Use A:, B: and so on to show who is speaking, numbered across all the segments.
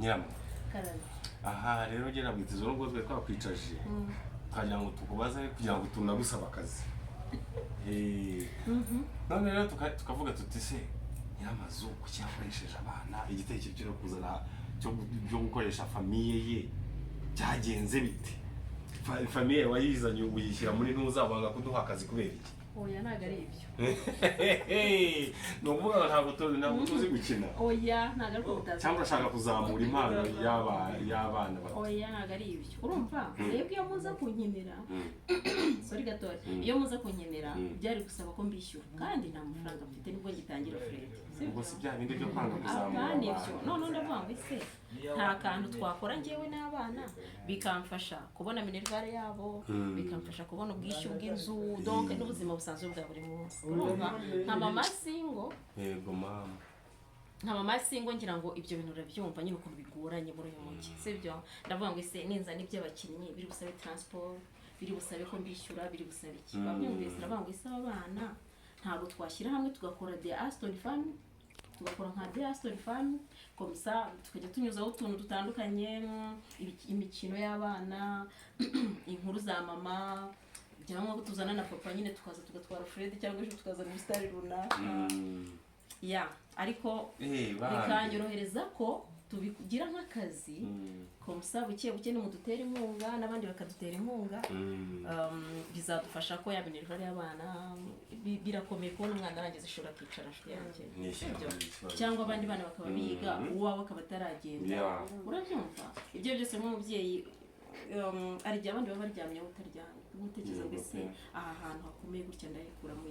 A: Nyirama.
B: Karame.
A: Aha rero ugera bwitizo, nubwo twe twakwicaje tukagira ngo tukubaze kugira ngo tunagusaba akazi. None rero tukavuga tuti: "Se Nyiramazu kuki yakoresheje abana igitekerezo cyo kuzana cyo gukoresha famille ye? Byagenze bite?" Famille wayizanye uyishyira muri ntuza, wanga kuduha akazi kubera iki?
B: Oya, ntabwo ari ibyo.
A: Ni ukuvuga ngo ntabwo tuzi gukina?
B: Oya, ntabwo ari uko mutazi.
A: Cyangwa urashaka kuzamura impano y'abana bato?
B: Oya, ntabwo ari ibyo. Urumva, mwebwe iyo muza kunkenera, sorry gatoya, iyo muza kunkenera, byari gusaba ko mbishyura, kandi nta mafaranga mfite, nibwo ngitangira Fred.
A: Ubwo si bya bindi byo kwanga kuzamura
B: Apana ibyo.
A: abantu?
B: Noneho ndavuga ngo: ese nta kantu twakora njyewe n'abana, bikamfasha kubona minerval yabo, bikamfasha kubona ubwishyu bw'inzu, donc n'ubuzima busanzwe bwa buri munsi? Urumva, nka mama single,
A: Yego mama.
B: nka mama single, ngira ngo ibyo bintu urabyumva nyine ukuntu bigoranye muri uyu mujyi, sibyo? Ndavuga ngo: ese ninzana iby'abakinnyi, biri busabe transport, biri busabe ko mbishyura, biri busabe iki? Babyumvise. Ndavuga ngo: ese aba bana ntabwo twashyira hamwe tugakora The Aston Family, tugakora nka The Aston Family comme ça, tukajya tunyuzaho utuntu dutandukanye, imikino y'abana, inkuru za mama, cyangwa ko tuzana na papa nyine, tukaza tugatwara Fred, cyangwa ejo tukazana umusitari runaka?" Ya, ariko
A: Bande.
B: bikanyorohereza ko tubigira nk'akazi, comme ça buke buke nimudutera inkunga n'abandi bakadutera inkunga, bizadufasha ko ya minerval y'abana, birakomeye kubona umwana arangiza ishuri akicara, nshuti yanjye.
A: Ni ishyamba,
B: Sibyo?
A: ni ikibazo.
B: Cyangwa abandi bana bakaba biga, uwawe akaba ataragenda. Urabyumva, ibyo byose nk'umubyeyi, hari igihe abandi baba baryamye wowe utaryamye, utekereza ngo: ese aha hantu hakomeye gutya ndayikuramo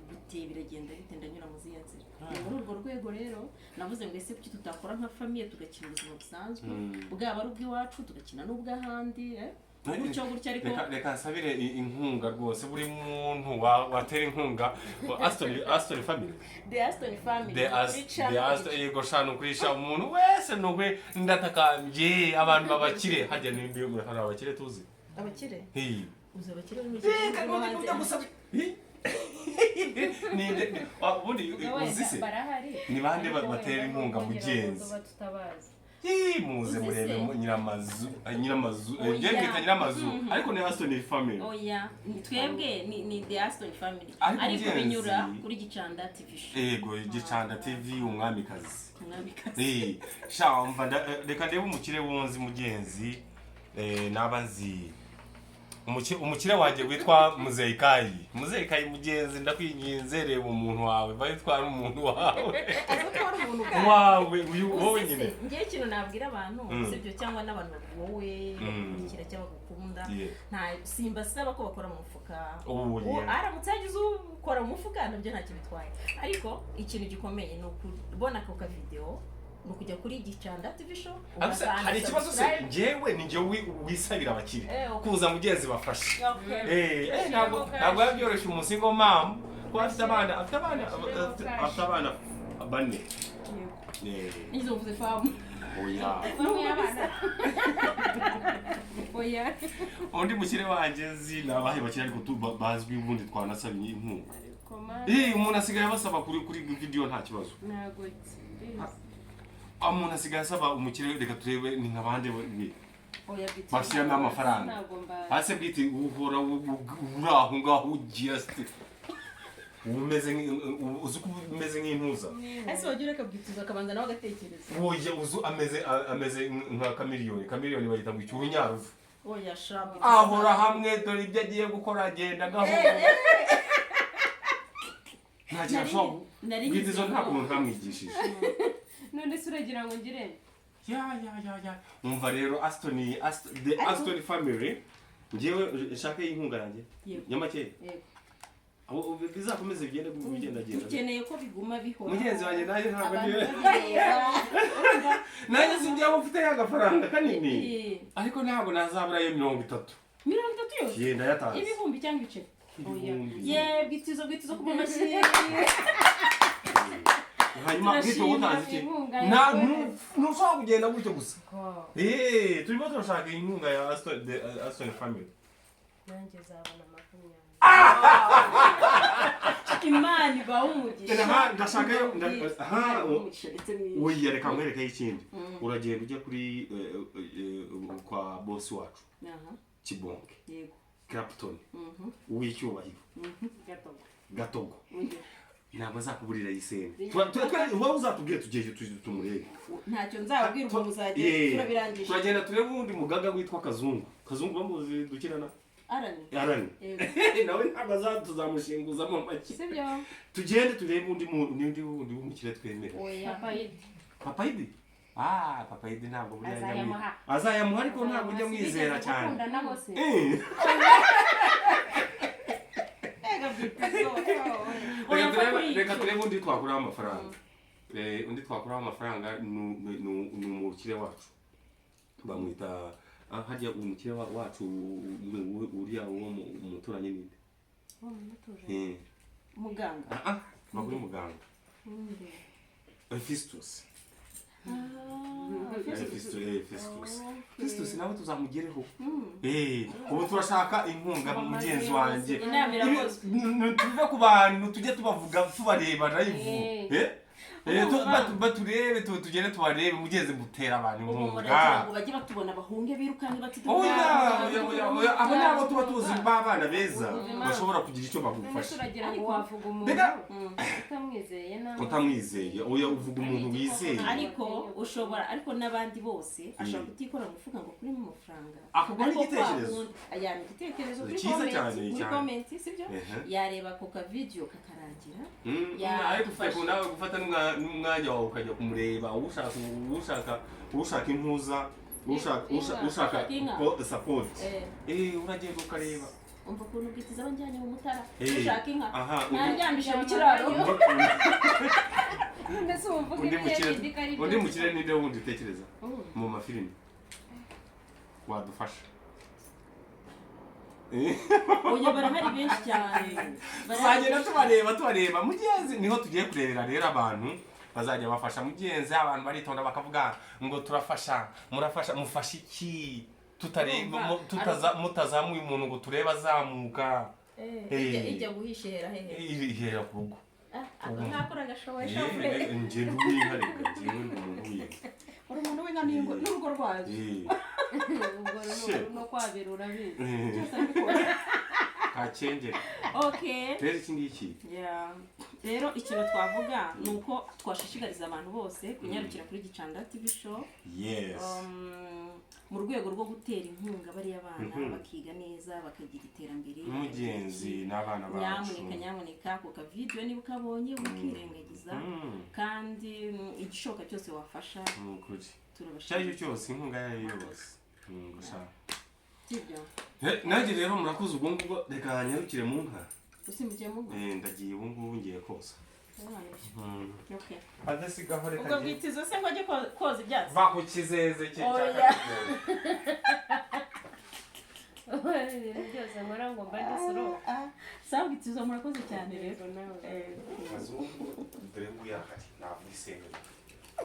B: gute? Biragenda bite? Ndanyura mu zihe nzira? Ni muri urwo rwego rero navuze ngo: ese kuki tutakora nka famille, tugakina ubuzima busanzwe, bwaba ari ubw'iwacu, tugakina n'ubw'ahandi, eh? Gutyo gutyo, ariko
A: Reka nsabire inkunga rwose buri muntu watera inkunga wa Aston Family.
B: The Aston Family.
A: The As
B: kuri
A: The
B: channel.
A: Aston, yego shanu kurisha umuntu wese nukwe ndatakambye abantu babakire hajya nimbi hari abakire tuzi.
B: Abakire?
A: Hey.
B: Uzi abakire bari muri iki
A: Reka
B: gihugu no
A: nundi
B: hanze?
A: gusaba. Ninde ubundi uzi se?
C: Barahari.
A: Ni bande
C: Ariko
A: batera
C: wenda
A: inkunga
C: nuko ngira ngo
A: mugenzi?
C: tuba tutabazi.
A: Ih, muze
B: Uzi
A: murebe
B: se?
A: Nyiramazu, nyiramazu,
B: Oya.
A: njye mwita nyiramazu, ariko ni Aston Family.
B: Oya, ni twebwe ni The Aston Family,
A: Ariko
B: ariko
A: mugenzi-
B: binyura kuri Gicanda TV Show.
A: Yego, Gicanda TV, umwamikazi.
B: Umwamikazi.
A: Sha umva, reka ndebe umukire wunzi mugenzi, naba nzi umukire wanjye witwa Muzeyikayi. Muzeyikayi mugenzi, ndakwinginze, reba umuntu wawe, vayo utwara umuntu wawe.
B: Azi ko ari umuntu bwawe.
A: Wawe uyu wowe
B: Uzi se,
A: nyine.
B: Ngewe ikintu nabwira abantu, sibyo, cyangwa n'abantu wowe bagukurikira cyangwa bagukunda, nta simbasaba ko bakora mu mufuka.
A: Oh, yeah.
B: Aramutse hagize ukora mu mufuka, nabyo ntacyo bitwaye, ariko ikintu gikomeye ni ukubona ako kavidewo, ni ukujya kuri Gicanda TV Show,
A: Ariko se,
B: ugakanda
A: hari ikibazo se?
B: subscribe.
A: Njyewe ni njyewe wisabira abakire
B: Okay.
A: kuza mugenzi bafashe.
C: Okay.
A: Ntabwo biba byoroshye umusingle mom kuba afite abana,
C: Ashiremo cash.
A: afite abana bane.
B: Yego. Ngize uvuze famu.
A: Oya.
C: Bamwe abana, oya.
A: Undi mukire wanjye nzi ni abahe bakire, ariko bazwi ubundi twanasabye inkunga?
C: Ariko man,
A: Umuntu asigaye abasaba kuri video, nta kibazo.
C: Ntabwo mbizi.
A: Ah, umuntu asigaye asaba umukire, reka turebe ni nka bande
B: Oya, bwite.
A: bashyiramo amafaranga.
C: Ntabwo mbazi.
A: Hasi bwite uhora uri aho ngaho just umeze uzi ko umeze nk'intuza.
B: Ese wajya ureka bwituza akabanza nawe agatekereza?
A: Oya, uzu ameze nka Chameleone. Chameleone bayita ngo icyunyaruvu.
B: Oya sha.
A: Ahora hamwe, dore ibyo agiye gukora, agenda gahoro, nta kintu ashobora
B: Nari
A: bwite izo
B: ngize
A: nta kuntu ntamwigishije.
C: None se uragira ngo ngire?
A: Ya, umva rero, Aston, the Aston Family, njyewe nshaka inkunga yanjye.
B: Yego.
A: Nyamake.
B: Yego.
A: Abo bizakomeze bigende bigendagenda.
B: Dukeneye ko biguma bihora.
A: Mugenzi wanjye, nanjye ntabwo
B: Abantu
A: ndi
B: babireba.
A: Nanjye sinjya mfite agafaranga kanini, ariko ntabwo nazaburayo 30.
B: 30 yose?
A: Yenda yatanze.
B: Ibihumbi cyangwa ibice?
A: Ibihumbi.
B: Ye, bwitizo, bwitizo, kuma amashyi.
A: Hanyuma bwite wowe utanze iki?
C: Inkunga
A: Nta ntushobora kugenda gutyo gusa.
C: Ko
A: Turimo turashaka inkunga ya Aston, the Aston Family.
C: Nanjye nzabona 20.
B: Imana ibahe umugisha.
A: Aha, ndashaka yo aha,
B: Imana ibahe umugisha ndetse mwinshi.
A: Oya, reka nkwereke ikindi. Uragenda ujya kuri kwa bosi wacu Kibonke Clapton uw'icyubahiro
C: Gatogo.
A: Gatogo.
B: Ongera.
A: Ntabwo azakuburira yisene. Wowe uzatubwire tugiye tumurebe.
B: Ntacyo nzababwira, ubwo muzagenda turabirangije.
A: Turagenda turebe uwundi mugaga witwa Kazungu. Kazungu bamuzi dukirana.
B: Arani.
A: Arani.
B: Yego.
A: Nawe ntabwo tuzamushinguzamo make.
B: Sibyo.
A: Tugende turebe undi muntu, n'undi wundi w'umukire twemera.
B: Oya.
C: Papa Idi.
A: Papa Idi. Ah, Papa Idi ntabwo buriya ajya
C: Azayamuha.
A: Azayamuha, ariko ntabwo ujya mwizera cyane.
C: Gukunda nabo se.
B: Ega byitizo.
A: Reka
B: Oya, mfa kuri
A: reka
B: icyo.
A: turebe undi twakuraho amafaranga. Undi twakuraho amafaranga ni umukire wacu bamwita, harya umukire wacu uriya wo umuturanyi ninde?
C: Uwo mutuje.
B: Muganga.
A: Ah, ah, bakuri muganga. Fistus. Fistus, Fistus. Fistus nawe tuzamugereho. Ubu turashaka inkunga, mugenzi wanjye.
B: Inama irakozwe.
A: Tuve ku bantu tujye tubavuga tubareba live.
B: Urumva?
A: Baturebe, tugende tubarebe, mugenzi, mutera abantu
B: Ubu
A: inkunga.
B: muragira ngo bajye batubona bahunge birukanke bati
A: Oya, oya, oya, oya, abo ni abo tuba tuzi b'abana beza bashobora kugira icyo
C: None
A: bagufasha.
C: se uragira ngo
B: Ariko-
C: wavuga umuntu
A: Reka-
C: utamwizeye nawe?
A: Utamwizeye, oya, uvuga umuntu wizeye.
B: Ariko ushobora, ariko n'abandi bose ashobora kutikora mu mufuka ngo kuremo amafaranga.
A: Akaguha
B: Ariko kwa
A: n'igitekerezo.
B: kundi- ya, ni igitekerezo kuri
A: Cyiza
B: comment,
A: cyane,
B: muri
A: cyane.
B: comment, sibyo? Yareba ako ka video kakarangira.
A: Ariko ufite nawe gufata n'umwanya wawe ukajya kumureba, ushaka impuza, ushaka
C: Inka.
A: ushaka
B: Ushaka inka.
A: Support. Uragenda ukareba.
B: Umva ukuntu bwitiza abanjyanye mu Mutara.
A: Eh,
B: Ushaka inka
A: aha,
B: naryamisha mu kiraro.
C: None se uvuga
A: Undi
C: ibyo
A: mukire
C: bindi ko ari
A: undi
C: byo?
A: mukire ninde wundi utekereza mu mafilimi wadufasha?
B: Oya, barahari benshi cyane. Barahari
A: Tuzagenda
B: benshi.
A: tubareba mugenzi, niho tugiye kurebera rero abantu bazajya bafasha, mugenzi. Abantu baritonda bakavuga ngo turafasha, murafasha, mufasha iki tutareba
B: Urumva,
A: mutazamuye umuntu ngo turebe azamuka?
B: Ijya guhisha ihera hehe?
A: Ihera ku rugo.
B: Ah, ako ngako uragashoboye, shofure.
A: Njye ndi uw'inka, reka njyewe ndi umuntu w'inka.
B: Uri umuntu w'inka n'urugo rwayo.
C: Ubwo
A: Shit.
C: no kwabira urabizi.
B: Byose arabikora.
A: Kakengera.
B: Okay.
A: Rero iki ngiki.
B: Yeah. Rero ikintu twavuga ni uko twashishikariza abantu bose kunyarukira kuri Gicanda TV Show mu rwego rwo gutera inkunga bariya bana bakiga neza, bakagira iterambere, bakagira
A: Mugenzi,
B: iki.
A: n'abana bacu.
B: Nyamuneka, nyamuneka, ako ka video niba ukabonye ukirengagiza, kandi igishoboka cyose wafasha,
A: Ni ukuri, icyo ari
B: turabashimira.
A: cyo cyose, inkunga iyo ari yo yose. Gusa
B: Sibyo?
A: Nanjye rero murakoze. Ubwo ngubwo reka nyarukire mu nka.
B: Usimbukiye mu nka?
A: Ndagiye ubu ngubu, ngiye koza.
B: Umwana ibyo. Okay.
A: Adasigaho, reka
B: Ubwo
A: ngende.
B: bwitizo se ngo ajye koza ibyatsi?
A: Va ku kizeze cye.
B: Oya.
C: Ibintu byose nkora ngo mba ndi slow.
B: Sawa bwitizo, murakoze cyane rero.
C: Yego, nawe.
A: Kazungu dore nguyu ahari, navuga isenga.